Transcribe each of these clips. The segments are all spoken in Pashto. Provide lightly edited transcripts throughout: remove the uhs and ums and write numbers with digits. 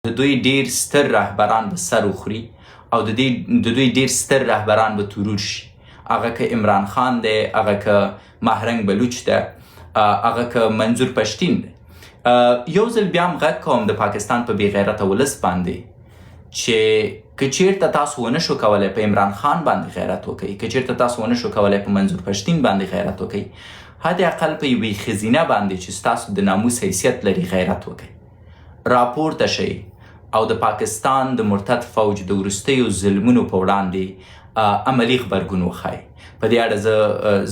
د دوی ډیر ستر رهبران به سر وخوري او د دې د دوی ډیر ستر رهبران به ترور شي، هغه که عمران خان دی، هغه که مهرنګ بلوچ ده، هغه که منظور پښتین دی. یو ځل بیا هم غږ کوم د پاکستان په بې غیرته ولس باندې چې که چیرته تاسو ونه شو کولای په عمران خان باندې غیرت وکړئ، که چیرته تاسو ونه شو کولای په منظور پښتین باندې غیرت وکړئ، حد اقل په یوې ښځینه باندې چې ستاسو د ناموس حیثیت لري غیرت وکړئ. راپورته شئ او د پاکستان د مرتد فوج د وروستیو ظلمونو په وړاندې عملي غبرګون وښایئ. په دې اړه زه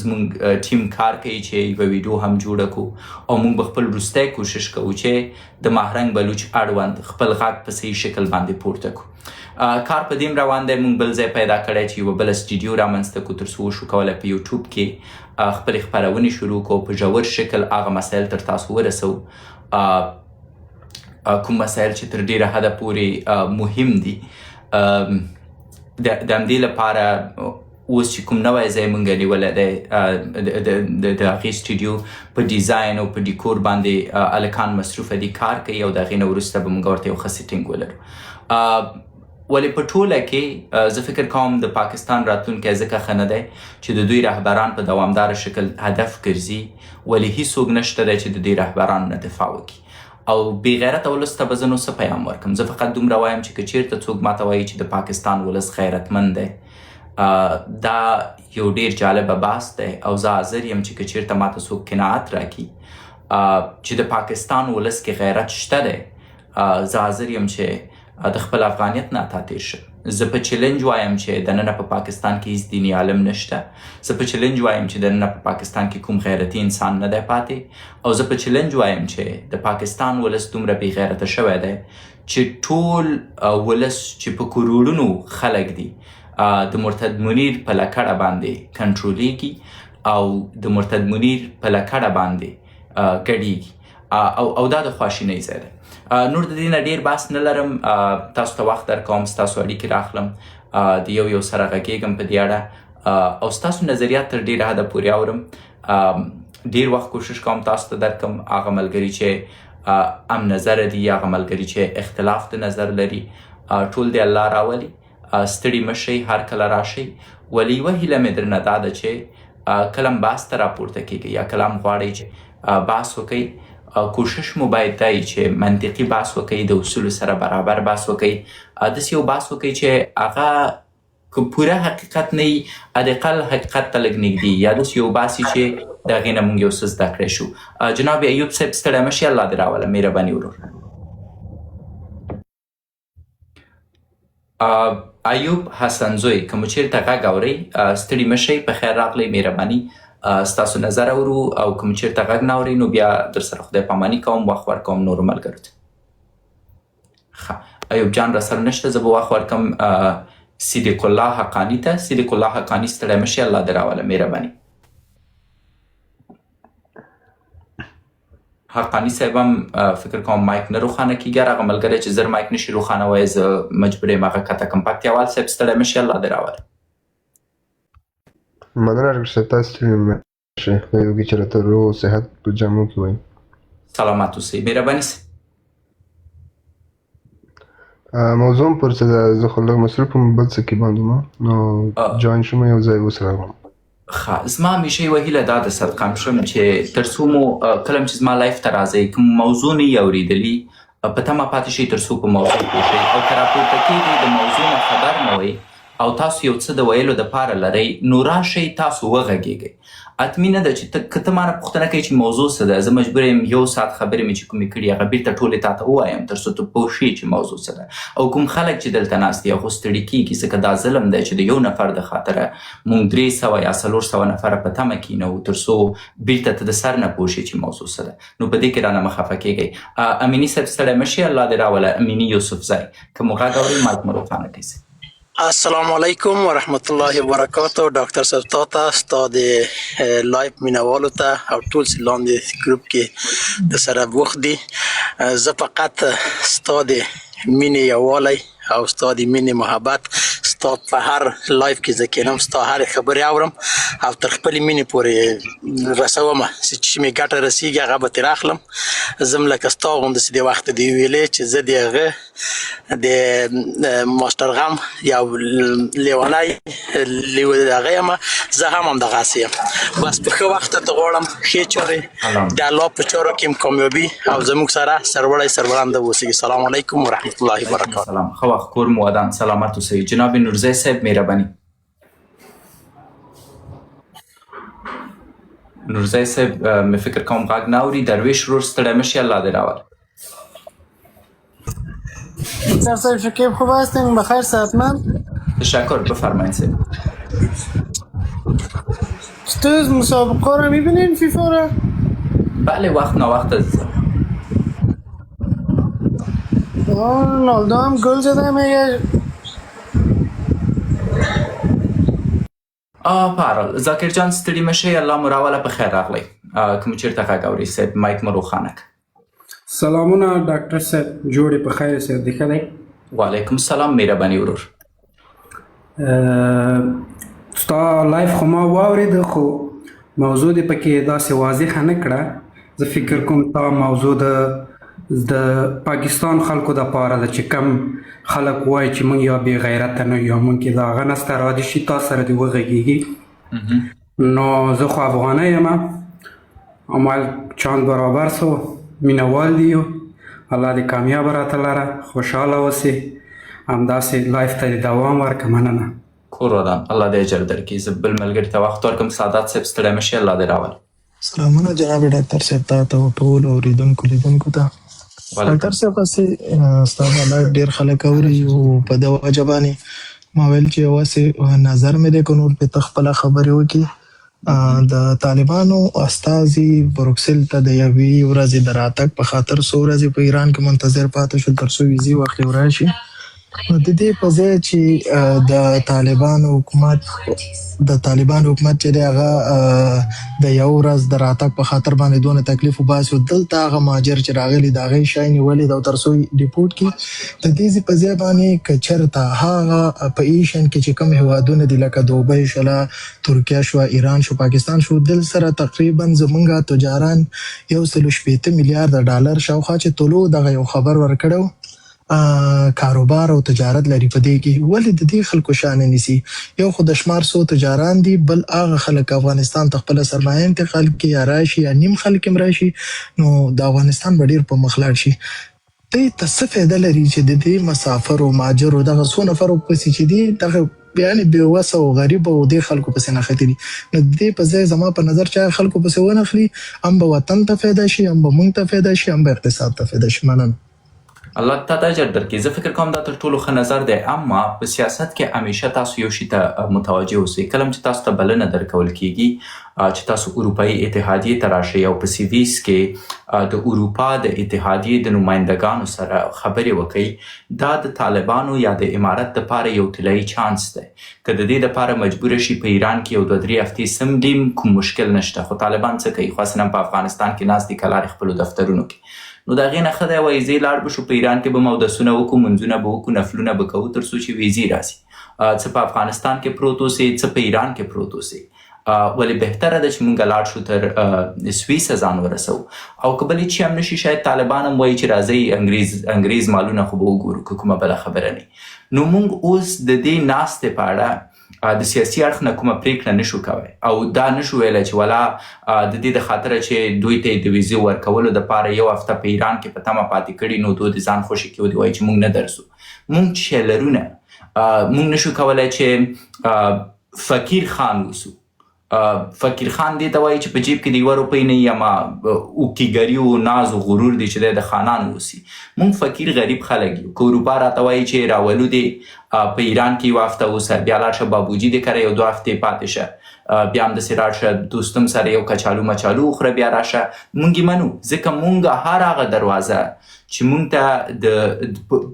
زموږ ټیم کار کوي چې یوه ویډیو هم جوړه کړو او موږ به خپل وروستی کوشش کوو چې د ماهرنګ بلوچ اړوند خپل غږ په صحیح شکل باندې پورته کړو. کار په دې روان دی، موږ بل ځای پیدا کړی چې یوه بله سټډیو رامنځته کړو تر څو وشو کولی په یوټیوب کې خپلې خپرونې شروع کړو، په ژور شکل هغه مسایل تر تاسو ورسوو، کوم مسایل چې تر ډیره حده پورې مهم دي. د همدې لپاره اوس چې کوم نوی ځای مونږ نیولی دی، د هغې سټډیو په ډیزاین او په ډیکور باندې هلکان مصروفه دي، کار کوي او د هغې نه وروسته به مونږ ورته یو ښه سیټینګ ولرو. ولې په ټوله کې زه فکر کوم د پاکستان راتلونکی ځکه ښه نه دی چې د دوی رهبران په دوامدار شکل هدف ګرځي، ولې هیڅوک نشته دی چې د دوی رهبرانو نه دفاع وکړي. او بې غیرته ولس ته به زه نو څه پیام ورکم؟ زه فقط دومره وایم چې که چیرته څوک ماته وایي چې د پاکستان ولس غیرتمند دی، دا یو ډیر جالبه بحث دی او زه حاضر یم چې که چیرته ماته څوک قناعت راکړي چې د پاکستان ولس کې غیرت شته دی، زه حاضر یم چې د خپل افغانیت نه تا تیر شم. زه په چیلنج وایم چې دننه په پاکستان کې هیڅ دیني عالم نشته، زه په چیلنج وایم چې دننه په پاکستان کې کوم غیرتي انسان نه دی پاتې، او زه په چیلنج وایم چې د پاکستان ولس دومره بې غیرته شوی دی چې ټول ولس چې په کروړونو خلک دي د مرتد منیر په لکړه باندې کنټرولېږي او د مرتد منیر په لکړه باندې ګډېږي، او دا د خواشینۍ ځای دی. نور د دې نه ډیر بحث نه لرم، تاسو ته وخت درکوم، ستاسو اړیکې راخلم، د یو یو سره غږېږم په دې اړه او ستاسو نظریات تر ډیره حده پورې اورم. ډیر وخت کوشش کوم تاسو ته درکم، هغه ملګري چې هم نظر دي، هغه ملګري چې اختلاف د نظر لري، ټول دی الله راولي. ستړي مه شئ، هر کله راشئ. ولې یوه هیله مې درنه دا ده چې کله هم بحث ته راپورته کېږئ یا کله هم غواړئ چې بحث وکړئ، کوشش مو باید دا وي چې منطقي بحث وکړئ، د اصولو سره برابر بحث وکړئ، داسې یو بحث وکړئ چې هغه که پوره حقیقت نه وي حداقل حقیقت ته لږ نږدې، یا داسې یو بحث وي چې د هغې نه موږ یو څه زده کړی شو. جناب ایوب صاحب ستړی مه شئ، الله دې راوله، مهرباني ورور. ایوب حسنزوی که مو چیرته غږ اورئ ستړي مه شئ، په خیر راغلئ، مهرباني. ستاسو نظر اورو او که مو چیرته غږ نه اورئ نو بیا در سره خدای پاماني کوم، وخت ورکوم نورو ملګرو ته. ښه ایوب جان را سره نشته، زه به وخت ورکم صدیق الله حقاني ته. صدیق الله حقاني ستړی مه شئ، الله دې راوله، مهرباني. حقاني صاحب هم فکر کوم مایک نه روښانه کیږي، هغه ملګری چې زر مایک نشي روښانوی زه مجبور یم هغه کته کم. پکتیاوال صاحب ستړی مه شئ، الله دې راوله. مننه ډاکټر صاحب، تاسو ستړي مه شئ، خدای وکړي چې راته روغ او صحت په جامو کې وای. سلامت اوسئ، مهرباني صاحب. موضوع هم پر څه ده، زه خو لږ مصروف وم، بل څه کې باندې وم، نو جوین شوم یو ځای اوس راغلم. ښه، زما همیشه یوه هیله دا ده صدقه شم چې تر څو مو کله چې زما لایف ته راځئ کوم موضوع نه یې اورېدلي په تمه پاتې شئ تر څو په موضوع پوه شئ، او که راپورته کېږئ د موضوع نه خبر نه وئ او تاسو یو څه د ویلو دپاره لرئ نو راشئ تاسو وغږېږئ. حتمي نه ده چې ته که ته مانه پوښتنه کوې چې موضوع څه ده، زه مجبور یم یو ساعت خبرې مې چې کومې کړي هغه بیرته ټولې تا ته ووایم تر څو ته پوه شې چې موضوع څه ده. او کوم خلک چې دلته ناست دي هغو ستړي کېږي، ځکه دا ظلم دی چې د یو نفر د خاطره موږ 300 یا 400 نفره په تمه کینوو تر څو بیرته ته د سر نه پوه شې چې موضوع څه ده. نو په دې کې رانه مه خفه کېږئ. امیني صاحب ستړی مه شې، الله دې راوله. امیني یوسفزی که مو غږ اورئ مایک مو روښانه کړئ. السلام علیکم ورحمت الله وبرکاتو. ډاکټر صاحب تا ته، ستا د لایف مینوالو ته او ټول چې لاندې ګروپ کې د سره بوخت دي، زه فقط ستا د مینې یووالی او ستا د مینې محبت، ستا ستا په هر لایف کې زه کینم، ستا هر خبرې اورم او تر خپلې مینې پورې رسوم چې مې ګټه رسیږي هغه به ترې اخلم. زه هم لکه ستا غوندې د وخت دی ویلې چې زه د هغه د ماستر غم یو لیونی هغه یم، زه هم همدغسې یم. بس په ښه وخت ته غواړم ښې چارې، د الله په چارو کې هم کامیابي او زموږ سره سرلوړی سربلند اوسئ. سلام علیکم ورحمت الله وبرکاته. سلام، ښه وخت، کور مو ودان، سلامت اوسئ. جناب نورزی صاحب مهرباني. نورزی صاحب مې فکر کوم غږ نه اوري. درویش ورور ستړی مه شي، الله دې راوله. دکتر صاحب شکیب خوب هستین؟ بخیر، صحتمند؟ تشکر، بفرمایید صاحب. چطور مسابقه رو میبینین فیفا رو؟ بله، وقت ناوقت عزیزم. رونالدو هم گل زده میگه. په هر حال ذاکر جان ستړي مه شئ، الله مو راوله، په خیر راغلی. که مو چېرته غږ اورئ صاحب مایک مو روښانه که. سلامونه ډاکټر صاحب، جوړې په خیر صاحب دی ښه دی؟ وعلیکم السلام، مهرباني ورور. ستا لایف خو ما واورېده خو موضوع دې پکې داسې واضحه نه کړه. زه فکر کوم تا موضوع د پاکستان خلکو د پاره ده چې کم خلک وایي چې موږ یا بې غیرته نه یو، یا موږ کې دا هغه نسته، را دې شي تا سره دې وغږېږي. نو زه خو افغانه یم، عمل چاند برابر سو، مینوال دی یو، الله دې کامیاب راته لره، خوشحاله اوسې، همداسې لایف ته دې دوام ورکړه. مننه. کور ودان، الله دې اجر درکړي. زه بل ملګري ته وخت ورکړم. سادات صاحب ستړی مه شي، الله دې راوله. سلامونه جناب ډاکټر صاحب، تا ته او ټولو اورېدونکو لیدونکو ته. ډاکټر صاحب هسې ستا دا لایف ډېر خلک اوري او په دې وجه باندې ما ویل چې یو هسې نظر مې دی که نور پرې ته خپله خبرې وکړي. د طالبانو استازي بروکسل ته د یوې ورځې د راتګ په خاطر څو ورځې په ایران کې منتظر پاتې شول تر څو ویزې واخلي او راشي. نو د دې په ځای چې د طالبانو حکومت چې دی هغه د یو ورځ د راتګ په خاطر باندې دونه تکلیف وباسي، دلته هغه مهاجر چې راغلي د هغې شی نیولې ده او تر څو یې ډیپورټ کړي. د دې په ځای باندې که چېرته هغه په ایشین کې چې کوم هېوادونه دي لکه دوبۍ شوله، ترکیه شوه، ایران شو، پاکستان شو، دل سره تقریبا زمونږ تجاران 160 میلیارډ ډالر شاوخوا چې طلوع دغه یو خبر ورکړی کاروبار او تجارت لري په دې کې، ولې د دې خلکو شا نه نیسي؟ یو خو د شمار څو تجاران دي، بل هغه خلک افغانستان ته خپله سرمایه انتقال کړي یا راشي یا نیم خلک هم راشي، نو د افغانستان به ډېر په مخ لاړ شي. دې ته څه فایده لري چې د دې مسافرو مهاجرو دغه څو نفرو پسې چې دي دغه یعنې بې وسه او غریب او دې خلکو پسې نښتي دي؟ نو د دې په ځای زما په نظر چې هغه خلکو پسې ونخلي، هم به وطن ته فایده شي، هم به موږ ته فایده شي، هم به اقتصاد ته فایده شي. مننه. الله تا ته اجر درکړي. زه فکر کوم دا تر ټولو ښه نظر دی، اما په سیاست کې همیشه تاسو یو شي ته متوجه اوسئ. کله چې تاسو ته بلنه درکول کیږي چې تاسو اروپایي اتحادیې ته راشئ او په سویس کې د اروپا د اتحادیې د نمایندګانو سره خبرې وکړئ، دا د طالبانو یا د امارت دپاره یو طلایي چانس دی. که د دې دپاره مجبور شي په ایران کې یو دوه درې هفتې سمډیم، کوم مشکل نشته. خو طالبان څه کوي؟ خو هسې نه په افغانستان کې ناست دي کلارې خپلو دفترونو کې. نو د هغې نه ښه دی وایي ځئ لاړ به شو په ایران کې به مو اودسونه وکړو، مونځونه به وکړو، نفلونه به کوو تر څو چې ویزې راسي. څه په افغانستان کې پروت اوسې، څه په ایران کې پروت اوسې، ولې بهتره ده چې مونږ لاړ شو تر سویسه ځان ورسوو. او که بل هېڅ شی هم نه شي، شاید طالبان هم وایي چې راځئ انګریز مالونه خو به وګورو که کومه بله خبره نه. نو مونږ اوس د دې ناستې په اړه د سیاسي اړخ نه کومه پرېکړه نشو کوی او دا نشو ویلی چې ولا د دې د خاطره چې دوی ته د ویزې ورکولو دپاره یو هفته په ایران کې په تمه پاتې کړي، نو دوی د ځان خوشې کړي او دوی وایي چې مونږ نه درځو. مونږ چې لرونه مونږ نشو کولی چې فقیر خان اوسو. فقیر خان دې ته وایي چې په جیب کې د یوه روپۍ نه وي، اما اوکیګري او ناز او غرور دی چې دی د خانانو اوسي. مونږ فقیر غریب خلک یو. که اروپا راته وایي چې راولو دې په ایران کې یوه هفته اوسه، بیا لاړ شه بابوجي دې کره یو دوه هفتې پاتې شه، بیا همداسې لاړ شه دوستم سره یو کچالو مچالو وخوره بیا راشه، مونږ یې منو. ځکه مونږ هر هغه دروازه چې مونږ ته د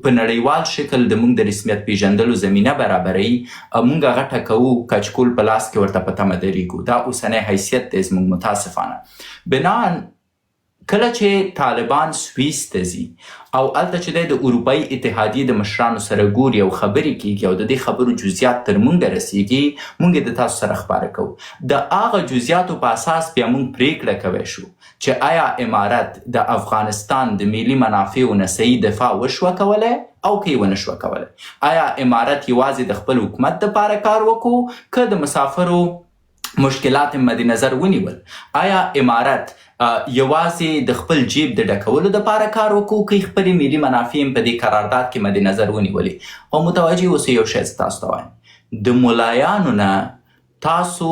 په نړیوال شکل د مونږ د رسمیت پیژندلو زمینه برابروي، مونږ هغه ټکوو، کچکول په لاس کې ورته په تمه درېږو. دا اوسنی حیثیت دی زمونږ متاسفانه. بناً کله چې طالبان سویس ته ځي او هلته چې دی د اروپایي اتحادیې د مشرانو سره ګوري او خبرې کیږي او د دې خبرو جزیات تر مونږه رسیږي، مونږ یې د تاسو سره خپاره کوو. د هغه جزیاتو په اساس بیا مونږ پریکړه کوی شو چې ایا امارت د افغانستان د ملي منافعو نه صحیح دفاع وشوه کولی او که یې ونشوه کولی. ایا امارت یوازې د خپل حکومت دپاره کار وکړو که د مسافرو مشکلات مد نظر ونیول؟ آیا امارت یوازې د خپل جیب د ډکولو دپاره کار وکړو که خپلې ملي منافع هم په دې قرارداد کې مد نظر ونیولې؟ او متوجه اوسئ، یو شی زه تاسو ته وایم، د ملایانو نه تاسو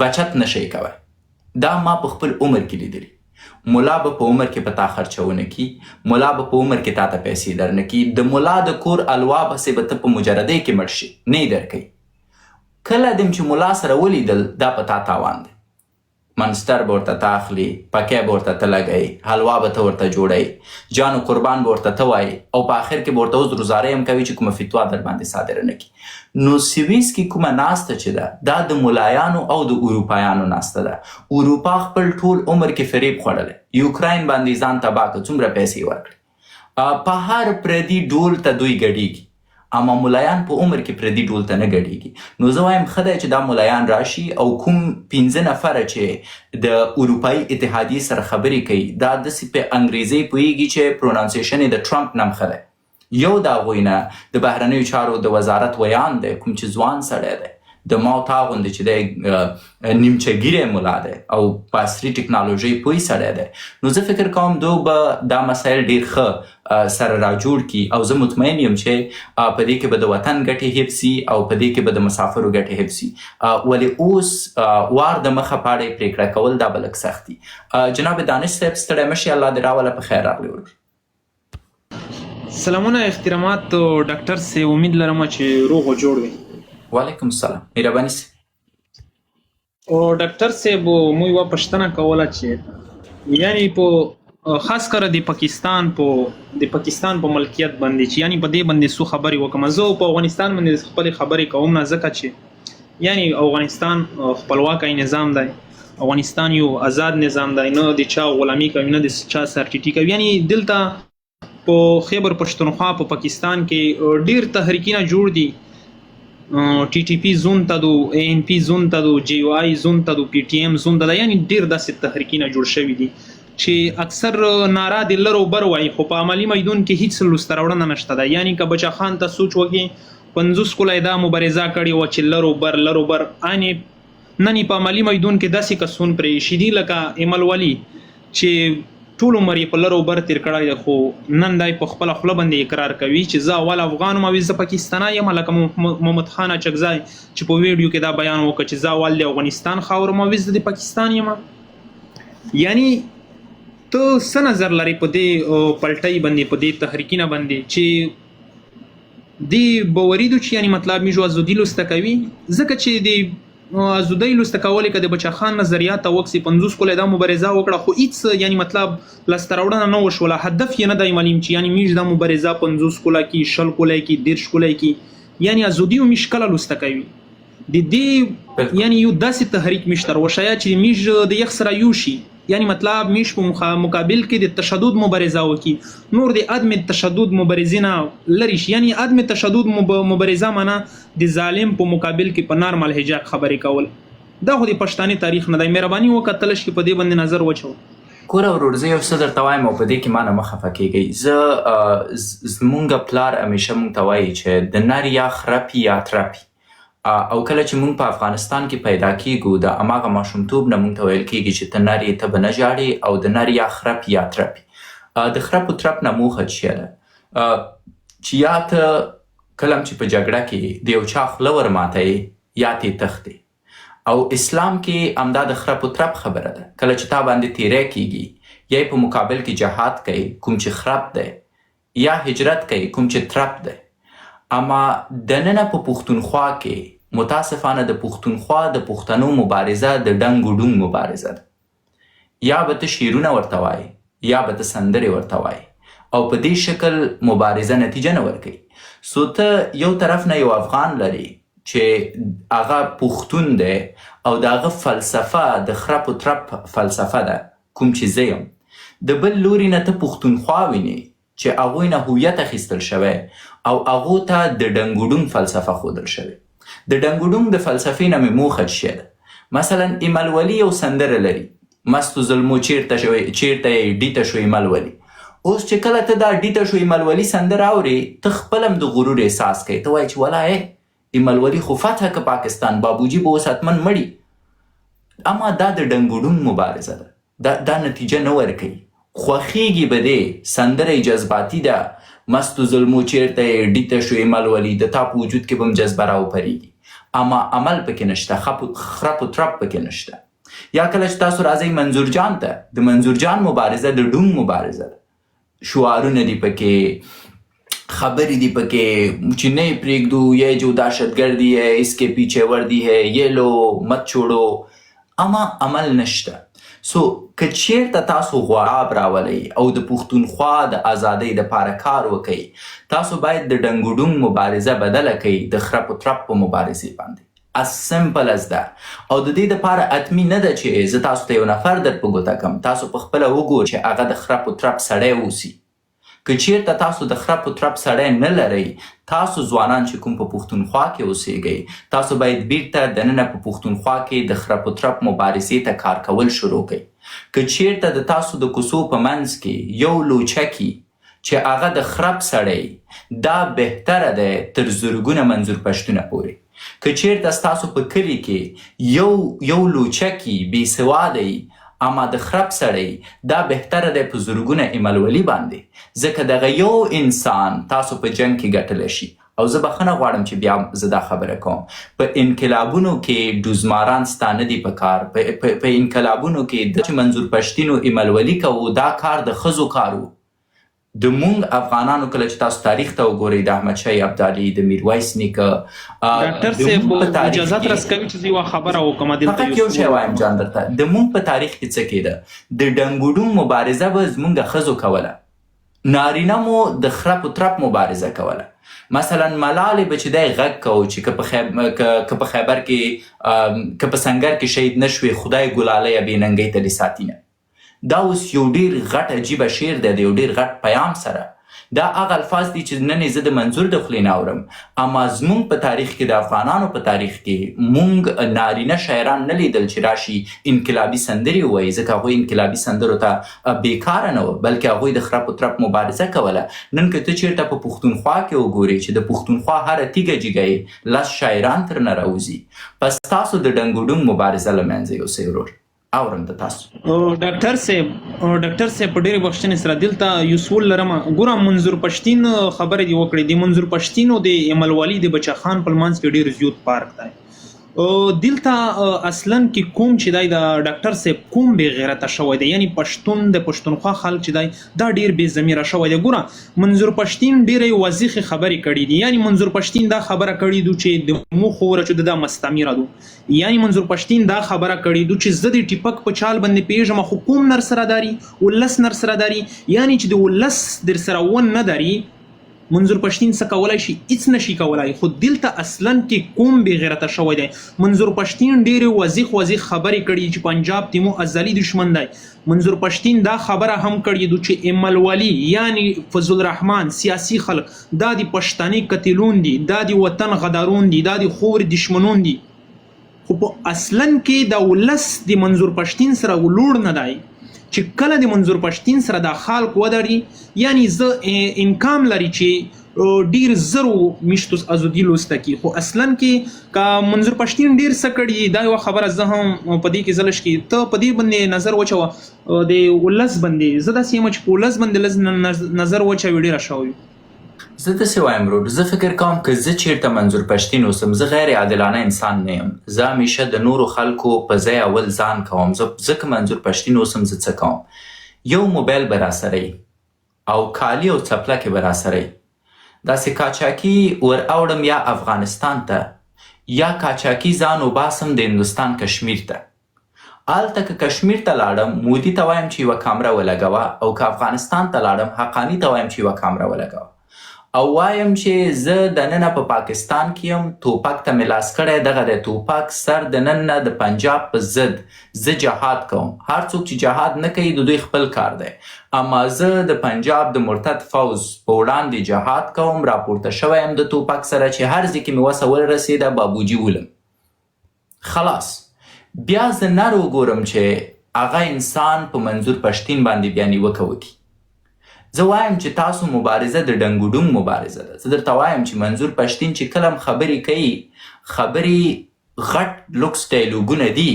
بچت نشئ کوی. دا ما په خپل عمر کې لیدلي. ملا به په عمر کې په تا خرچونه کی، ملا به په عمر کې تا ته پیسې درنه کی، د ملا د کور الوا پسې به ته په مجردۍ کې مړ شې، نه یې درکوي. کله دم چې ملا سره ولیدل، دا په تا تاوان دی. منستر به ورته ته اخلي، پکی به ورته ته لګوي، حلوا به ته ورته جوړوي، جان و قربان به ورته ته وایې او په اخر کې به ورته عذر و زارۍ هم کوي چې کومه فتوا در باندې صادره نه کړي. نو سویس کې کومه ناسته چې ده، دا د ملایانو او د اروپایانو ناسته ده. اروپا خپل ټول عمر کې فریب خوړلی، یوکراین باندې یې ځان تباه کړ، څومره پیسې یې ورکړې. په هر پردي ډول ته دوی ګډیږي، اما ملایان په عمر کې پردي ډول ته نه ګډیږي. نو زه وایم ښه دی چې دا ملایان راشي او کوم 5 نفره چې د اروپایي اتحادیې سره خبرې کوي، دا داسې په انګریزۍ پوهیږي چې پرونانسیشن یې د ټرمپ نه هم ښه دی. یو د هغوی نه د بهرنیو چارو د وزارت ویاند دی، کوم چې ځوان سړی دی، د ما او تا غوندې چې دی نیمچه ګیری ملا دی او په عصري ټکنالوژۍ پوه سړی دی. نو زه فکر کوم دوی به دا مسایل ډیر ښه سره راجوړ کړي او زه مطمئن یم چې په دې کې به د وطن ګټې حفظ سي او په دې کې به د مسافرو ګټې حفظ سي. ولې اوس وار د مخه په اړه یې پرېکړه کول دا به لږ سخت دي. جناب دانش صاحب، ستړی مه شې، الله دې راوله، په خیر راغلی ورور. سلامونه احترامات ډاکټر سي، امید لرم چې روغ او جوړ وي. وعلیکم السلام، مهرباني سي. او ډاکټر صاحب، مو یوه پوښتنه کوله چې یعنی په خاص کر د پاکستان په ملکیت باندې چې یعنی په دې باندې څو خبرې وکم. زه په افغانستان باندې خپل خبرې کوم نه، ځکه چې یعنی افغانستان خپلواک نظام دی، افغانستان یو آزاد نظام دی، نه د چا غلامی کوي، نه د چا سرټیټي کوي. یعنی دلته په خیبر پښتونخوا په پاکستان کې ډیر تحریکونه جوړ دي، ټي ټي پي زون ته دو، اے ان پی زون ته دو، جی یو آی زون ته دو، پی ټي ایم زون ته ده. یعنی ډیر داسې تحریکونه جوړ شوي دي چې اکثر نارا د لر او بر وایي، خو په عملي میدان کې هیڅ لوسته راوړنه نشته ده. یعنی که بچا خان ته سوچ وکړي، 50 کله یې دا مبارزه کړې وه چې لر او بر، لر او بر، یعنی نن یې په عملي میدان کې داسې کسون پرې ایښي دي لکه ایمل ولي چې ټول عمر یې په لر او بر تېر کړی دی، خو نن دی په خپله خوله باندې اقرار کوي چې زه اول افغان وم او زه پاکستانی یم. لکه محمد خان اچکزی چې په ویډیو کې دا بیان وکړ چې زه اول د افغانستان خاوره وم او زه د پاکستان یم. یعنی ته څه نظر لرې په دې پلټۍ باندې، په دې تحریکینه باندې چې دې باوري دو چې یعنی مطلب میږو ازادي لوسته کوي؟ ځکه چې د ازادۍ لوسته کولې که د بچا خان نظریات ته وکسي، 50 کله دا مبارزه وکړه، خو هیڅ یعنی مطلب لاسته راوړنه نه وشوله، هدف یې نه دی معلوم چې یعنی میږ دا مبارزه 50 کله کې، 20 کله کې، 30 کله کې، یعنی ازادي میږ کله لوسته کوي؟ د دې یعنی یو داسې تحریک میږ تر وښیه چې میږ د یخ سره یو شي، یعنی مطلب میږ په مقابل کې د تشدد مبارزه وکړي، نور د عدم تشدد مبارزې نه لرې شي. یعنی عدم تشدد مبارزه معنا د ظالم په مقابل کې په نرم لهجه خبرې کول، دا خو د پښتاني تاریخ نه دی. مهرباني وکړه ته لږ کې په دې باندې نظر واچوه. ګوره ورور، زه یو څه درته وایم او په دې کې ما نه مه خفه کېږئ. زه زمونږ پلار همیشه مونږ ته وایي چې د نر یا خرپي یا ترپي، او کله چې مونږ په افغانستان کې پیدا کیږو د هماغه ماشومتوب نه مونږ ته ویل کیږي چې ته نر یې، ته به نه ژاړې، او د نر یا خرپ یا ترپي. د خرپ و ترپ نه موخه څه ده؟ چې یا ته کله هم چې په جګړه کې د یو چا خوله ورماتوې یا ترې تښتې. او اسلام کې همدا د خرپ و ترپ خبره ده، کله چې تا باندې تیری کیږي یا یې په مقابل کې جهاد کوي کوم چې خرپ دی، یا هجرت کوي کوم چې ترپ دی. اما دننه په پښتونخوا کې متاسفانه د پښتونخوا د پښتنو مبارزه د ډنګ و ډونګ مبارزه ده. یا به ته شعرونه ورته وایې یا به ته سندرې ورته وایې، او په دې شکل مبارزه نتیجه نه ورکوي. سو ته یو طرف نه یو افغان لرې چې هغه پښتون دی او د هغه فلسفه د خرپ و ترپ فلسفه ده. کوم چې زه یم. د بل لوري نه ته پښتونخوا وینې چې هغوی نه هویت اخیستل شوی او هغو ته د ډنګوډونګ فلسفه ښودل شوې. د ډنګوډونګ د فلسفې نه مې موخه څه شی ده؟ مثلا ایمل ولي یو سندره لري، مستو زلمو چیرته شوې چیرته یې ډیته شو ایمل ولي. اوس چې کله ته دا ډیته شو ایمل ولي سندره اورې، ته خپل هم د غرور احساس کوې، ته وایې چې ولا ای ایمل ولي خو فتح که پاکستان، بابوجي به اوس حتما مړي. اما دا د ډنګوډونګ مبارزه ده. دا دا نتیجه نه ورکوي. خوښیږي به دې، سندره یې جذباتي ده، مستو زلمو چیرته یې ډیته شو ایمل ولي، د تا په وجود کې به هم جذبه راوپریږي، اما عمل پکې نشته، خپ خرپ و ترپ پکې نشته. یا کله چې تاسو راځئ منظور جان ته، د منظور جان مبارزه د ډونګ مبارزه ده، شعارونه دي پکې، خبرې دي پکې چې نه یې پرېږدو، یې جو دهشتګردي ہے اس کې پیچھے وردی ہے، یې لو مت چھوړو، اما عمل نشته. سو که چیرته تاسو غواب راولئ او د پښتونخوا د ازادۍ دپاره کار وکئ، تاسو باید د ډنګوډونګ مبارزه بدله کئ د خرپ و ترپ په مبارزې باندې. As simple as that. او د دې دپاره اتمي نه ده چې زه تاسو ته یو نفر در په ګوته کم، تاسو په خپله وګورئ چې هغه د خرپ و ترپ سړی اوسي. که چیرته تاسو د خرپ و ترپ سړی نه لرئ، تاسو ځوانان چې کوم په پښتونخوا کې اوسیږئ، تاسو باید بیرته دننه په پښتونخوا کې د خرپ و ترپ مبارزې ته کار کول شروع کړئ. که چیرته د تاسو د کوڅو په منځ کې یو لوچکی چې هغه د خرپ سړی، دا بهتره دی تر زرګونه منظور پښتونه پورې. که چیرته ستاسو په کلي کې یو یو لوچکی بې سواده وي اما د خرپ سړی، دا بهتره دی په زرګونه ایمل ولي باندې، ځکه دغه یو انسان تاسو په جنګ کې ګټلی شي. او زه بخښنه غواړم چې بیا زه دا خبره کوم، په انقلابونو کې ډوزماران ستا نه دي په کار. په انقلابونو کې د چې منظور پښتین او ایمل ولي کوو، دا کار د ښځو کار وو. د مونږ افغانانو کله چې تاسو تاریخ ته وګورئ، د احمد شاه ابدالي، د میرویس نیکه، ډاکټر د صاحب مونږ په تاریخ اجازه کې رسکوي چې زه یوه خبره وکړم دلته فقط یو یو شی سوال وایم وکړم. جان درته، د مونږ په تاریخ کې څه کېده؟ د ډنګوډونګ مبارزه به زمونږ ښځو کوله، نارینه مو د خرپ و ترپ مبارزه کوله. مثلا ملالې به چې دی غږ کوو چې که په خیبر کې، که په سنګر کې شهید نه شوې، خدای ګلالۍ بې ننګۍ ته دې ساتینه. دا اوس یو ډیر غټ عجیبه شعر دی د یو ډیر غټ پیام سره. دا هغه الفاظ دي چې نن یې زه د منظور د خولې نه اورم، اما زمونږ په تاریخ کې، د افغانانو په تاریخ کې مونږ نارینه شاعران نه لیدل چې راشي انقلابي سندرې ووایي، ځکه هغوی انقلابي سندرو ته بیکاره نه وه، بلکې هغوی د خرپ و ترپ مبارزه کوله. نن که ته چیرته په پښتونخوا کې وګورې چې د پښتونخوا هره تیږه جیګه یې لس شاعران ترنه راوځي. پس تاسو د ډنګوډونګ مبارزه له منځه یوسئ ورور. اورم د تاسو. ډاکټر صاحب، ډاکټر صاحب په ډېرې بخښنې سره دلته یو سوال لرم. ګوره منظور پښتین خبرې دی وکړې، د منظور پښتین او د ایمل والي د بچا خان په منځ کې ډېر زیات فرق دی. دلته اصلا کې کوم چې دی د ډاکټر صاحب کوم بې غیرته شوی دی، یعنی پښتون د پښتونخوا خلک چې دی دا ډېر بې ضمیره شوی دی. ګوره منظور پښتین ډېرې واضحې خبرې کړې دي، یعنی منظور پښتین دا خبره کړې دو چې د موخو ور چې د مستمیره دو، یعنی منظور پښتین دا خبره کړې دو چې زه د ټیپک په چال باندې پیژم، خو کوم نر سره داري، ولس نر سره داري، یعنی چې د ولس در سره ون نه داري منظور پښتین څه کولای شي؟ هیڅ نشي کولای. خو دلته اصلا کې کوم بې غیرته شوی دی. منظور پښتین ډېرې واضح واضح خبرې کړي چې پنجاب تیمو ازلی دشمن دی. منظور پښتین دا خبره هم کړې دو چې ایمل ولي یعنی فضل الرحمن سیاسي خلک دا د پښتني قتلون دي، دا د وطن غدارون دي، دا د خور دشمنون دي. خو په اصلا کې د ولس د منظور پښتین سره ولوړ نه دی چې کله د منظور پښتین سره دا خلک ودري، یعنی زه امکان لري چې ډیر زرو میشتو ازادي لوسته کی، خو اصلا کې که منظور پښتین ډیر څه کړي، دا یوه خبره زه هم په دې کې زلش کې ته په دې باندې نظر واچوه د ولس باندې، زه داسې یم چې په ولس باندې لږ نظر واچوي ډېره ښه وي. زه داسې وایم ورور، زه فکر کوم که زه چیرته منظور پښتین اوسم، زه غیر عادلانه انسان نه یم، زه همیشه د نورو خلکو په ځای اول ځان کوم. زه که منظور پښتین اوسم زه څه کوم؟ یو موبایل به راسره وي او کالي او څپلکې به راسره وي، داسې کاچاکي ور اوړم یا افغانستان ته یا کاچاکي ځان وباسم د هندوستان کشمیر ته. هلته که کشمیر ته لاړم مودي ته وایم چې یوه کامره ولګوه، او که افغانستان ته لاړم حقاني ته وایم چې یوه کامره ولګوه. او وایم چې زه دننه په پاکستان کې یم، توپک ته مې لاس کړی، دغه دی توپک سر د نن نه د پنجاب په ضد زه جهاد کوم. هر څوک چې جهاد نه کوي د دوی خپل کار دی، اما زه د پنجاب د مرتد فوځ په وړاندې جهاد کوم، راپورته شوی یم د توپک سره چې هر ځای کې مې وسه ورسېده بابوجي ولم. خلاص بیا زه نر وګورم چې هغه انسان په منظور پښتین باندې بیا نیوکه وکړي. زه وایم چې تاسو مبارزه د ډنګ و ډونګ مبارزه ده. زه درته وایم چې منظور پښتین چې کله هم خبرې کوي، خبرې غټ لوکس ډایلوګونه دي،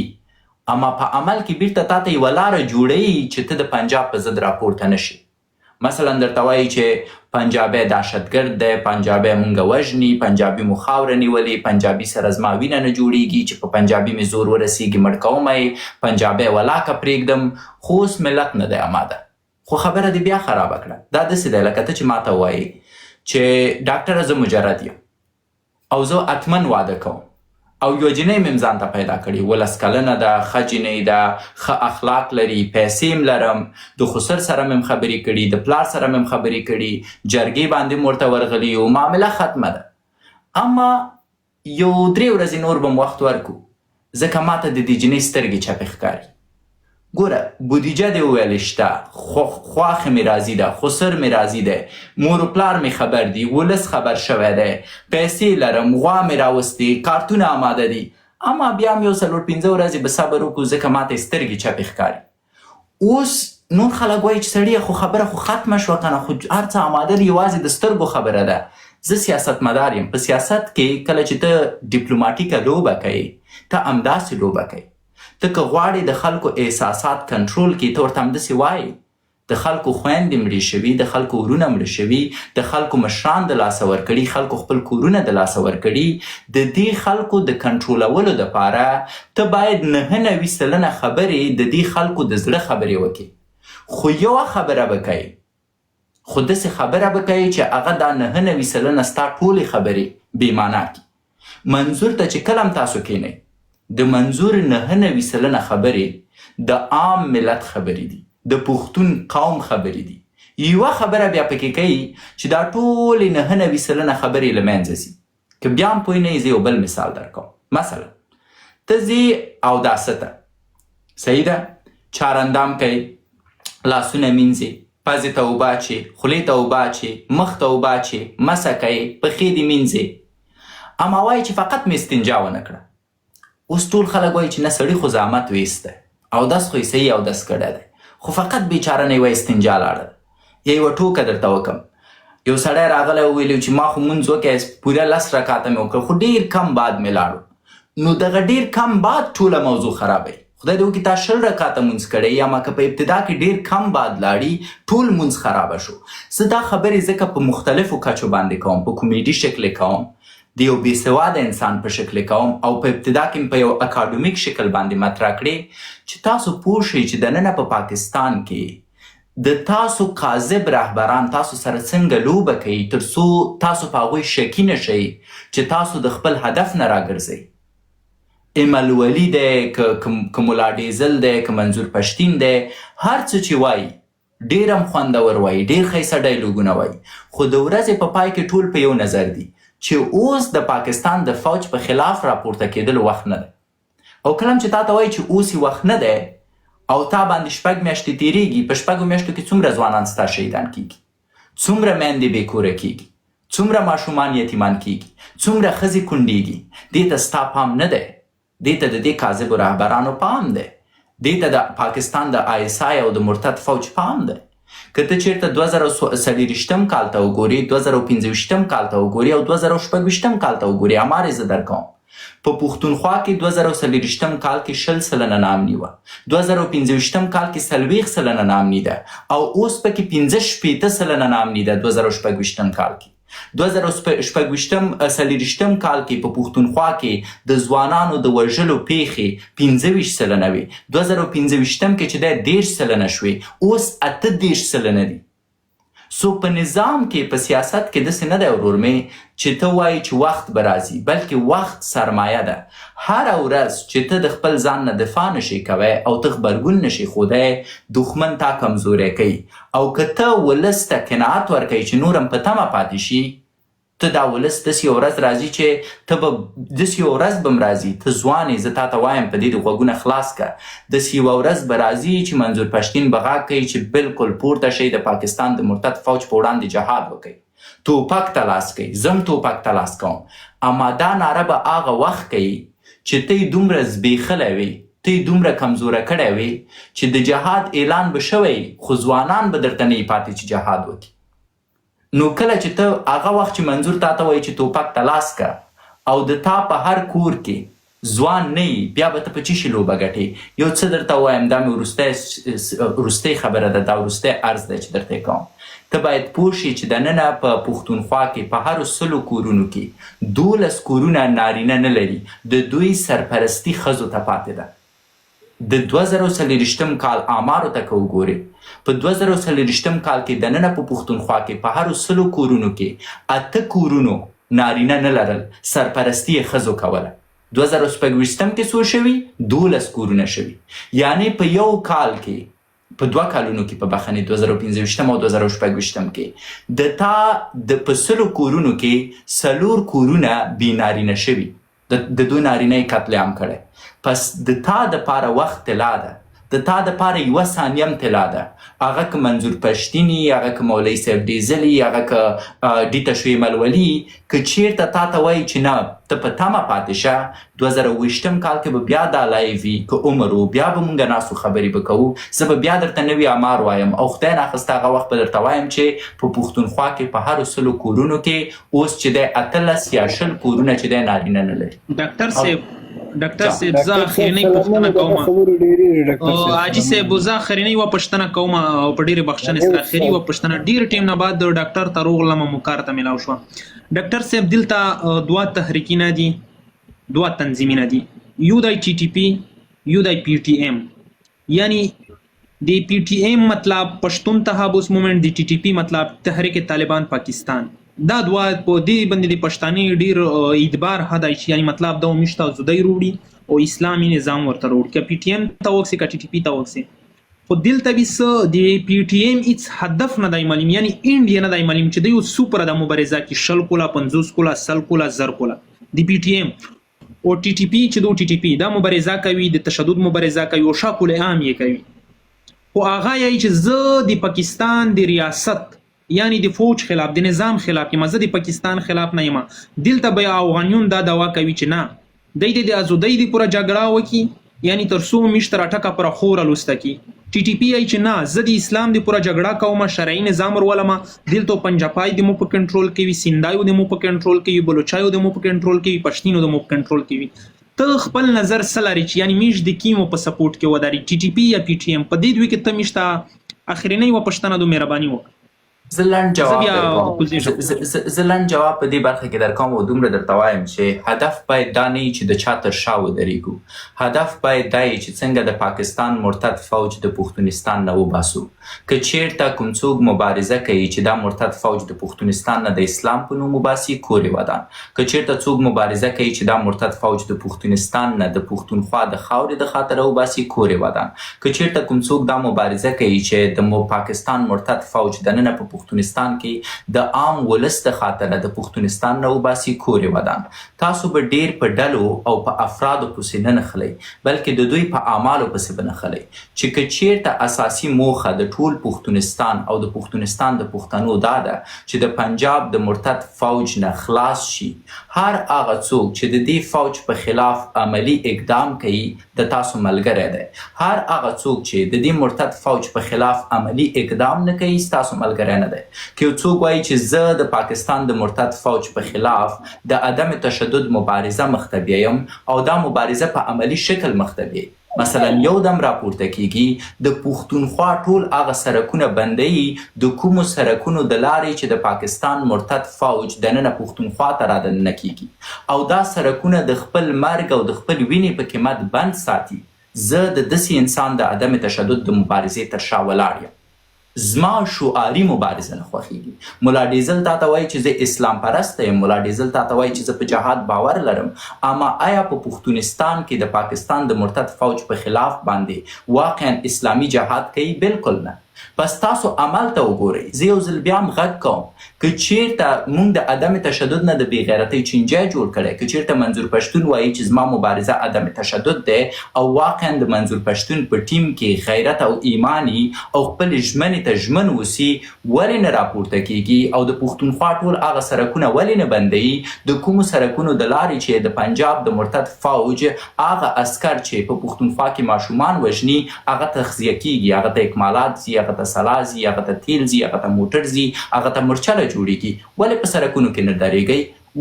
اما په عمل کې بیرته تاته یوه لاره جوړوي چې ته د پنجاب په ضد راپورته نه شې. مثلا درته وایي چې پنجابی دهشتګرد دی، پنجابی مونږ وژني، پنجابي مو خاوره نیولې، پنجابي سره زما وینه نه جوړیږي، چې په پنجابي مې زور ورسیږي مړ کومه یې، پنجابی ولاکه پریږدم، خو اوس ملت نه دی اماده. خو خبره دې بیا خرابه کړه. دا داسې دی لکه ته چې ماته وایې چې ډاکټره زه مجرد یم او زه حتما واده کوم او یوه جینۍ مې هم ځان ته پیدا کړې، 17 کلنه ده، ښه جینۍ ده، ښه اخلاق لري، پیسې هم لرم، د خسر سره مې هم خبرې کړي، د پلار سره مې هم خبرې کړي، جرګې باندې هم ورته ورغلي یو، معامله ختمه ده. اما یو درې ورځې نور به مو وخت ورکړو، ځکه ماته د دې جینۍ سترګې چپې ښکاري. ګوره بودیجه دې وویلې شته، خواښې مې راضي ده، خسر مې راضي دی، مور و پلار مې خبر دي، ولس خبر شوی دی، پیسې لرم، غوا مې راوستې، کارتونه اماده دي، اما بیا هم یو څلور پنځه ورځې به صبر وکړو، ځکه ماته یې سترګې چپې ښکاري. اوس نور خلک وایي چې سړیه خو خبره خو ختمه شوه کنه، خو هر څه اماده دي، یوازې د سترګو خبره ده. زه سیاستمدار یم، په سیاست کې کله چې ته ډیپلوماټیکه لوبه کوې، ته همداسې لوبه کوې. ته که غواړې د خلکو احساسات کنټرول کړې، ته ورته همداسې وایې. د خلکو خویندې مړې شوي، د خلکو ورونه مړه شوي، د خلکو مشران د لاسه ورکړي، خلکو خپل کورونه د لاسه ورکړي، د دې خلکو د کنټرولولو دپاره ته باید 99% خبرې د دې خلکو د زړه خبرې وکړې، خو یوه خبره به کوې، خو داسې خبره به کوې چې هغه دا 99% ستا ټولې خبرې بې معنا کړي. منظور ته چې کله هم تاسو کېنئ، د منظور 99% خبرې د عام ملت خبرې دي، د پښتون قوم خبرې دي. یوه خبره بیا پکې کوي چې دا ټولې 99% خبرې له منځه ځي. که بیا هم پوه نه یې، زه یو بل مثال درکوم. مثلا ته ځې اوداسه ته، صحیح ده، چارندام کوې، لاسونه مینځې، پزې ته اوبه اچې، خولې ته اوبه اچې، مخ ته اوبه اچې، مسه کوې، پښې دې مینځې، اما وایي چې فقط مې استنجا ونه کړه. اوس ټول خلک وایي چې نه سړي خو زحمت ویستی، اودس خو یې صحیح اودس کړی دی، خو فقط بیچاره نه یوه استنجا لاړه ده. یا یوه ټوکه درته وکړم، یو سړی راغلی او ویل چې ما خو مونځ وکړی، پوره 10 رکعته مې وکړ، خو ډېر کم باد مې لاړو. نو دغه ډېر کم باد ټوله موضوع خرابوي. خدای دې وکړي تا 20 رکعته مونځ کړی، یا ما که په ابتدا کې ډېر کم باد لاړي، ټول مونځ خرابه شو. زه دا خبرې ځکه په مختلفو کچو باندې کوم، په کومیډي شکل یې کوم، د یو بې سواده انسان په شکل یې کوم، او په ابتدا کې مې په یو اکاډمیک شکل باندې مطرح کړې چې تاسو پوه شئ چې دننه په پاکستان کې د تاسو کاذب رهبران تاسو سره څنګه لوبه کوي، تر څو تاسو په هغوی شکي نه شئ چې تاسو د خپل هدف نه راګرځئ. ایمل ولي دی، که ملا ډیزل دی، که منظور پښتین دی، هر څه چې وایي ډېر هم خوندور وایي، ډېر ښایسته ډایلوګونه وایي، خو د ورځې په پای کې ټول په یو نظر دي چې اوس د پاکستان د فوج په خلاف راپورته کېدلو وخت نه دی. او کله هم چې تاته وایي چې اوس یې وخت نه دی او تا باندې شپږ میاشتې تېرېږي، په شپږو میاشتو کې څومره ځوانان ستا شهیدان کېږي، څومره میندې بې کوره کېږي، څومره ماشومان یتیمان کېږي، څومره ښځې کونډېږي، دې ته ستا پام نه دی، دې ته د دې کاذبو رهبرانو پام دی، دې ته د پاکستان د آی اس آی او د مرتد فوج پام دی. که ته چېرته 2024 کال ته وګورې، 2025 کال ته وګورې او 2026 کال ته وګورې، امار یې زه درکوم، په پښتونخوا کې 2024 کال کې 20% ناامني وه، 2025 کال کې 40% ناامني ده او اوس پکې 65% ناامني ده 2026 کال کې. 2024 کال کې په پښتونخوا کې د ځوانانو د وژلو پېښې 25% وې، 2025 کې چې دی 30% شوې، اوس 38% دي. سو په نظام کې په سیاست کې داسې نه دی ورور مې چې ته وایې چې وخت به راځي، بلکې وخت سرمایه ده. هره ورځ چې ته د خپل ځان نه دفاع نه شې کوی او ته غبرګون نه شې ښودی، دښمن تا کمزوری کوي او که ته ولس ته قناعت ورکوې چې نور هم په تمه پاتې شي، ته دا ولس داسې یوه ورځ راځي چې ته به داسې یوه ورځ به هم راځي، ته ځوان یې زه تاته وایم په دې دې غوږونه خلاص که، داسې یوه ورځ به راځي چې منظور پښتین به غږ کوي چې بلکل پورته شئ د پاکستان د مرتد فوج په وړاندې جهاد وکړئ. توپک ته لاس کوي، زه هم توپک ته لاس کوم، اما دا ناره به هغه وخت کوي چې ته یې دومره زبېښلی وې، ته یې دومره کمزوری کړی وې چې د جهاد اعلان به شوی خو ځوانان به درته نه وي پاتې چې جهاد وکړي. نو کله چې ته هغه وخت چې منظور تاته وایي چې توپک ته لاس که او د تا په هر کور کې ځوان نه یی بیا به ته په چشی لوبه ګټی یو څه درته ووایم دا می وروستی وروستی خبره ده دا وروستی عرض دی چې درته یې کوم ته باید پوه شې چې دننه په پښتونخوا کې په هرو سلو کورونو کې 12 کورونه نارینه نه لري د دوی سرپرستي ښځو ته پاتې ده د 2024 کال آمارو ته که وګورې په 2024 کال کې دننه په پښتونخوا کې په هرو سلو کورونو کې اته کورونو نارینه نه لرل، سرپرستي یې ښځو کوله. 2026 کې څو شوي؟ 12 کورونه شوي. یعنې په یو کال کې، په دوه کالونو کې په بخښنې 2025 او 2026 کې د تا د په سلو کورونو کې څلور کورونه بې نارینه شوي. د دوی نارینه یې قتل عام کړی. پس د تا د پاره وخت طلا ده. د تا د پاره یوه ثانیه هم طلا ده. هغه که منظور پښتین یي، هغه که مولوي صاحب ډیزل یي، هغه که ډیته شوی ملولي یي، که چیرته تا ته وایي چې نه ته په تمه پاتې شه، 2027 کال کې به بیا دا لایو وي، که عمر و، بیا به مونږ ناست و خبرې به کوو، زه به بیا درته نوي امار وایم او خدای ناخواسته هغه وخت به درته وایم چې په پښتونخوا کې په هرو سلو کورونو کې اوس چې دی 18 یا 20 کورونه چې دی نارینه نه لري. ډاکټر صاحب ډاکټر صاحب زه اخرینۍ پوښتنه کوم. حاجي صاحب زه اخرینۍ یوه پوښتنه کوم او په ډېرې بخښنې سره اخري یوه پوښتنه، ډېر ټیم نه بعد ډاکټر ته روغلم مو کار ته ملاو شو. ډاکټر صاحب دلته دوه تحریکینه دي، دوه تنظیمینه دي، یو دی ټي ټي پي، یو دی پي ټي ایم. یعنی د پی ټی ایم مطلب پښتون تحفظ مومنټ، د ټی ټی پی مطلب تحریک طالبان پاکستان. دا دوه په دې باندې د پښتانه ډیر اعتبار هدای چې یعنی مطلب دا مشته زودی وروړي او اسلامي نظام ورته وروړي، که پی ټی ایم ته وکسي که ټی ټی پی ته وکسي. خو دلته به څه د پی ټی ایم هیڅ هدف نه دی معلوم، یعنی انډ یې نه دی معلوم چې دی اوس څوپره د مبارزه کې 20 کوله، 50 کوله، 100 کوله، 1000 کوله د پی ټی ایم او ټي ټي پي چې دو ټي ټي پي دا مبارزه کوي، د تشدد مبارزه کوي او شاکول عام یې کوي، خو هغه یې چې زه د پاکستان د ریاست یعنی د فوج خلاف د نظام خلاف یم، زه د پاکستان خلاف نه یم. دلته به افغانیون دا دعوا کوي چې نه دی د ازادۍ د پوره جګړه وکي، یعنی تر څو میشت راټکه پر خوره لوسته کی. ټي ټي پي ای چې نه زه د اسلام د پوره جګړه کوم، شرعي نظام ورولم، دلته پنجاپای د مو په کنټرول کې وي، سیندایو د مو په کنټرول کې وي، بلوچایو د مو په کنټرول کې وي، پښتینو د مو په کنټرول کې وي. ته خپل نظر څه لرې چې یعنی میش د کیمو په سپورټ کې وداري، ټي ټي پي یا پي ټي ایم؟ په دې دوی کې ته میشته اخرینۍ یوه پوښتنه دو، مهرباني وکړه. زه لنډ جواب درکوم، زه لنډ جواب په دې برخه کې درکوم او دومره درته وایم چې هدف باید دا نه وي چې د چا تر شا ودرېږو، هدف باید دا وي چې څنګه د پاکستان مرتد فوج د پښتونستان نه وباسو. که چیرته کوم څوک مبارزه کوي چې دا مرتد فوج د پښتونستان نه د اسلام په نوم وباسي، کور یې ودان. که چیرته څوک مبارزه کوي چې دا مرتد فوج د پښتونستان نه د پښتونخوا د خاورې د خاطره وباسي، کور یې ودان. که چیرته کوم څوک دا مبارزه کوي چې د پاکستان مرتد فوج دننه په پښتونستان کې د عام ولس د خاطره د پښتونستان نه وباسي، کور یې ودان. تاسو به ډیر په ډلو او په افرادو پسې نه نښلئ، بلکې د دوی په اعمالو پسې به نښلئ چې که چیرته اساسي موخه د ټول پښتونستان او د پښتونستان د پښتنو دا ده چې د پنجاب د مرتد فوج نه خلاص شي، هر هغه څوک چې د دې فوج په خلاف عملي اقدام کوي د تاسو ملګری دی، هر هغه څوک چې د دې مرتد فوج په خلاف عملي اقدام نه کوي ستاسو ملګری نه دی. که یو څوک وایي چې زه د پاکستان د مرتد فوج په خلاف د عدم تشدد مبارزه مخته بیایم او دا مبارزه په عملي شکل مخته بیایي، مثلا یو دم راپورته کیږي د پښتونخوا ټول هغه سرکونه بندوي د کومو سرکونو د لارې چې د پاکستان مرتد فوج دننه پښتونخوا ته رادننه کیږي او دا سرکونه د خپل مرګ او د خپل وینې په قیمت بند ساتي، زه د دسې انسان د عدم تشدد د مبارزې تر شا ولاړ یم. زما شعاري مبارزه نه خوښیږي. ملا ډیزل تاته وایي چې زه اسلام پرسته یم، ملا ډیزل تاته وایي چې زه په جهاد باور لرم، اما ایا په پښتونستان کې د پاکستان د مرتد فوج په خلاف باندې واقعا اسلامي جهاد کوي؟ بلکل نه. پس تاسو عمل ته وګورئ. زه یو ځل بیا هم غږ کوم که چیرته مونږ د عدم تشدد نه د بی غیرتۍ چینجی جوړ کړی، که چیرته منظور پښتون وایی چې زما مبارزه عدم تشدد دی او واقعا د منظور پښتون په ټیم کې غیرت او ایمان یی او خپلې ژمنې ته ژمن اوسي ولې نه راپورته کیږي او د پښتونخوا ټول هغه سرکونه ولې نه بندوي د کومو سرکونو د لارې چې د پنجاب د مرتد فوج هغه عسکر چې په پښتونخوا کې ماشومان وژني هغه تغذیه کیږي، هغه ته اکمالات ځي، هغه ته سلاح ځي، هغه ته تیل ځي، هغه ته موټر ځي، هغه ته مرچله جوړیږي، ولې په سرکونو کې نه درېږئ؟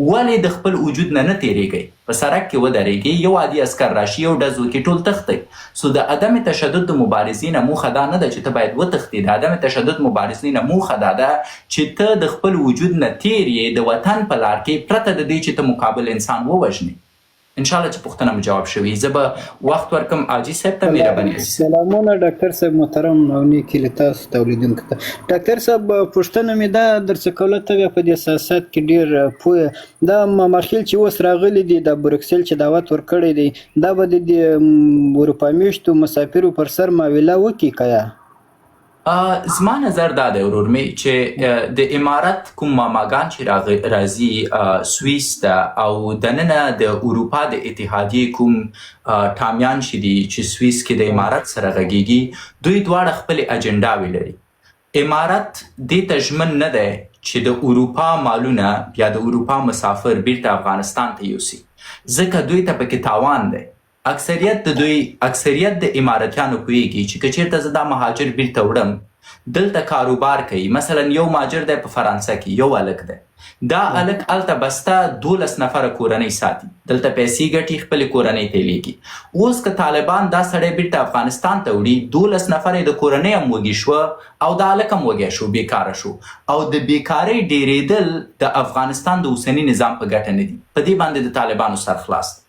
ولې د خپل وجود نه نه تېرېږئ؟ په سرک کې ودرېږئ، یو عادي عسکر راشي، یو ډز وکړي، ټول تښتئ. سو د عدم تشدد د مبارزې نه موخه دا نه ده چې ته باید وتښتې، د عدم تشدد مبارزې نه موخه دا ده چې ته د خپل وجود نه تېر یې د وطن په لار کې، پرته د دې چې ته مقابل انسان ووژنې. ان شاء الله چې پوښتنه مو جواب شوي زه به وخت ورکم حاجي صاحب ته مهرباني حاجي صاحب. سلامونه ډاکټر صاحب محترم او نیک هیلې تاسو ته او لیدونکو ته. ډاکټر صاحب پوښتنه مې دا درڅه کوله ته بیا په دې سیاست کې ډیر پوه دا ماماخیل چې اوس راغلي دي دا بروکسل چې دعوت ورکړی دی دا به د دې اروپا میشتو مسافرو پر سر معامله وکړي که یا؟ زما نظر دا دی ورور مې چې د امارت کوم ماماګان چې راځي سویس ته او دننه د اروپا د اتحادیې کوم ټامیان چې دي چې سویس کې د امارت سره غږیږي، دوی دواړه خپلې اجنډاوې لري. امارت دې ته ژمن نه دی چې د اروپا مالونه یا د اروپا مسافر بیرته افغانستان ته یوسي، ځکه دوی ته پکې تاوان دی. اکثریت د دوی اکثریت د امارتیانو پوهیږي چې که چیرته زه دا مهاجر بیرته وړم دلته کاروبار کوي، مثلا یو مهاجر دی په فرانسه کې یو هلک دی، دا هلک هلته بسته 12 نفره کورنۍ ساتي، دلته پیسې ګټي خپلې کورنۍ ته یې لیږي. اوس که طالبان دا سړی بیرته افغانستان ته وړي 12 نفره یې د کورنۍ هم وږي شوه او دا هلک هم وږی شو، بیکاره شو او د بیکارۍ ډیریدل د افغانستان د اوسني نظام په ګټه نه دي. په دې باندې د طالبانو سر خلاص دی.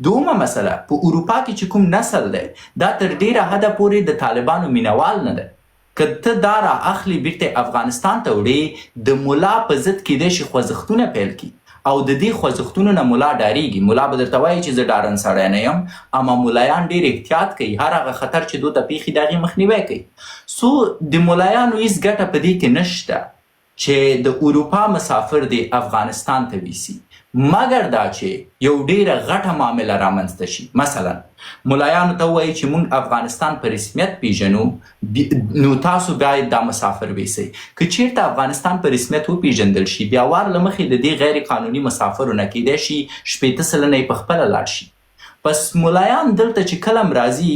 دومه مسله، په اروپا کې چې کوم نسل دی دا تر ډیره حده پورې د طالبانو مینوال نه دی. که ته دا را اخلې بیرته یې افغانستان ته وړې د ملا په ضد کیدای شي خوځښتونه پیل کړي او د دې خوځښتونو نه ملا ډاریږي. ملا به درته وایي چې زه ډارن سړی نه یم، اما ملایان ډیر احتیاط کوي، هر هغه خطر چې دوی ته پیښي د هغې مخنیوی کوي. څو د ملایانو هیڅ ګټه په دې کې نشته چې د اروپا مسافر دې افغانستان ته ویسي، مګر دا چې یو ډیره غټه معامله رامنځته شي، مثلا ملایانو ته ووایي چې مونږ افغانستان په رسمیت پیژنو نو تاسو باید دا مسافر ویسئ. که چیرته افغانستان په رسمیت وپیژندل شي بیا وار له مخې د دې غیر قانوني مسافرو نه کیدای شي 60% یې په خپله لاړ شي. پس ملایان دلته چې کله هم راځي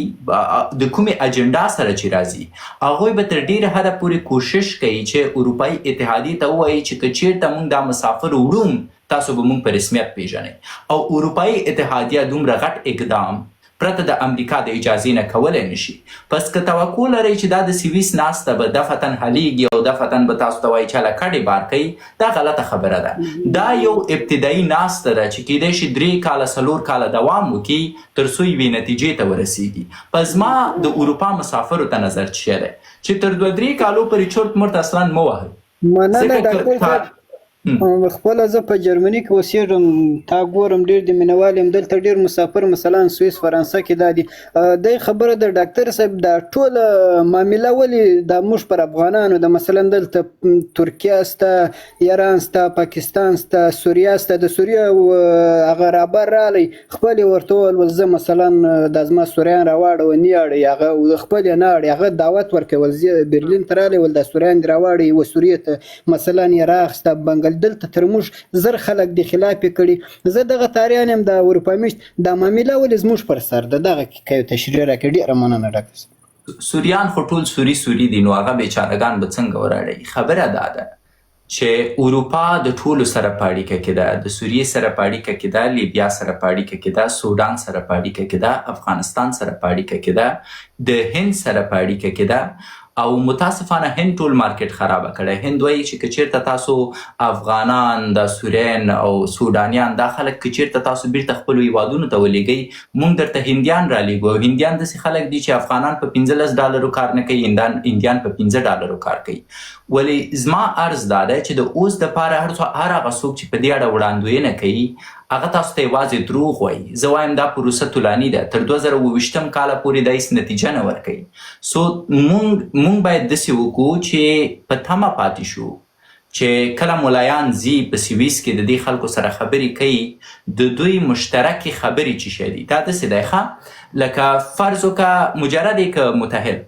د کومې اجنډا سره چې راځي هغوی به تر ډیره حده پورې کوشش کوي چې اروپایي اتحادیې ته ووایي چې که چیرته مونږ دا مسافر وړوم تاسو به مونږ په رسمیت پیژنئ او اروپایي اتحادیه دومره غټ اقدام پرته د امریکا د اجازې نه کولی نه شي. پس که توقع لرئ چې دا د سویس ناسته به دفعتاً حلیږي او دفعتاً به تاسو ته وایي چې هله کډې بار کړئ، دا غلطه خبره ده. دا یو ابتدایي ناسته ده چې کیدای شي 3 کاله 4 کاله دوام وکړي تر څو یوې نتیجې ته ورسیږي. پس زما د اروپا مسافرو ته نظر چی دی چې تر 2-3 کالو پورې چرت مرت اصلاً مه وهئ. مننه ځکه که ډاکټر صاحب. خپله زه په جرمني کې اوسېږم، تا ګورم ډېر د مینوال یم، دلته ډېر مسافر مثلا سویس فرانسه کې دا دي. دی خبره د ډاکټر صاحب دا ټوله معامله ولې دا موږ پر افغانانو ده؟ مثلا دلته ترکیه سته، ایران سته، پاکستان سته، سوریه سته. د سوریې هغه رابر راغلی خپل یې ورته وویل ول زه مثلا دا زما سوریان راواړوه، نه اړوي هغه خپل یې نه اړوي، هغه دعوت ورکوي ول زه برلین ته راغلی ول دا سوریان دې راواړوي و سوریې ته مثلا عراق سته، بنګل، دلته تر موږ زر خلک دي خلاف یې کړي. زه دغه تاریان یم، د اروپا میشت، دا معامله ولې زموږ پر سر ده؟ دغه که یو تشریح راکړي ډېره مننه ډاکټر صاحب. سوریان خو ټول سوري سوري دي نو هغه بیچارهګان به څنګه وراړوي؟ خبره دا ده چې اروپا د ټولو سره په اړیکه کې ده، د سوریې سره په اړیکه کې ده، لیبیا سره په اړیکه کې ده، سودان سره په اړیکه کې ده، افغانستان سره په اړیکه کې ده، د هند سره په اړیکه کې ده او متاسفانه هند ټول مارکیټ خراب کړی. هند وایي چې که چیرته تاسو افغانان، دا سورین او سوډانیان، دا خلک که چیرته تاسو بیرته خپلو هیوادونو ته ولیږئ، مونږ درته هندیان رالیږو، او هندیان داسې خلک دي چې افغانان په 15 ډالرو کار نه کوي، هندیان په 5 ډالرو کار کوي. ولې زما عرض دا دی چې د اوس دپاره هر هغه څوک چې په دې اړه وړاندوینه کوي هغه تاسو ته یوازې دروغ وایي. زه وایم دا پروسه طولاني ده، تر 2027 کاله پورې دا هیڅ نتیجه نه ورکوي. سو مونږ باید داسې وکړو چې په تمه پاتې شو چې کله ملایان ځي په سویس کې د دې خلکو سره خبرې کوي، د دوی مشترکې خبرې چې شی دي. دا داسې دی ښه لکه فرض وکړه مجرد یې که متحل.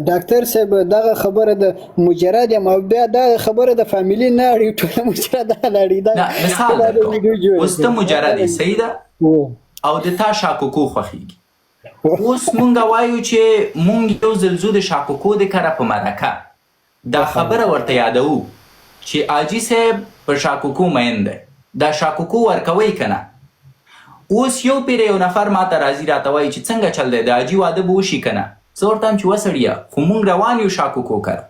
ډاکټر صاحب دغه خبره د مجرد یم او بیا دا خبره د فامیلی نه اړي، ټول مجردان اړي. دا نه مثال درکوم، اوس ته مجرد یې، صحیح ده، او د تا شاکوکو خوښیږي. اوس مونږ وایو چې مونږ یو ځل ځو د شاکوکو د کره په مرکه، دا خبره ورته یادوو چې حاجي صاحب په شاکوکو مین دی، دا شاکوکو ورکوئ که نه؟ اوس یو پیر یو نفر ماته راځي راته وایي چې څنګه چل دی، د حاجي واده به وشي که نه؟ زه ورته وایم چې وسړیه خو مونږ روان یو شاکوکو کره،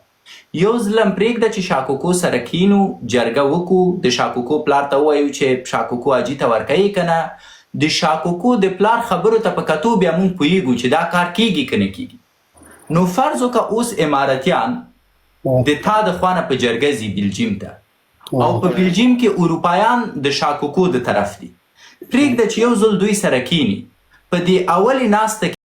یو ځل هم پرېږده چې شاکوکو سره کینو، جرګه وکړو، د شاکوکو پلار ته ووایو چې شاکوکو حاجي ته ورکوي که نه. د شاکوکو د پلار خبرو ته په کتو بیا مونږ پوهیږو چې دا کار کیږي که نه کیږي. نو فرض وکړه اوس امارتیان د تا د خوا نه په جرګه ځي بلجیم ته، او په بلجیم کې اروپایان د شاکوکو د طرف دي، پرېږده چې یو ځل دوی سره کیني په دې اولې ناسته کې.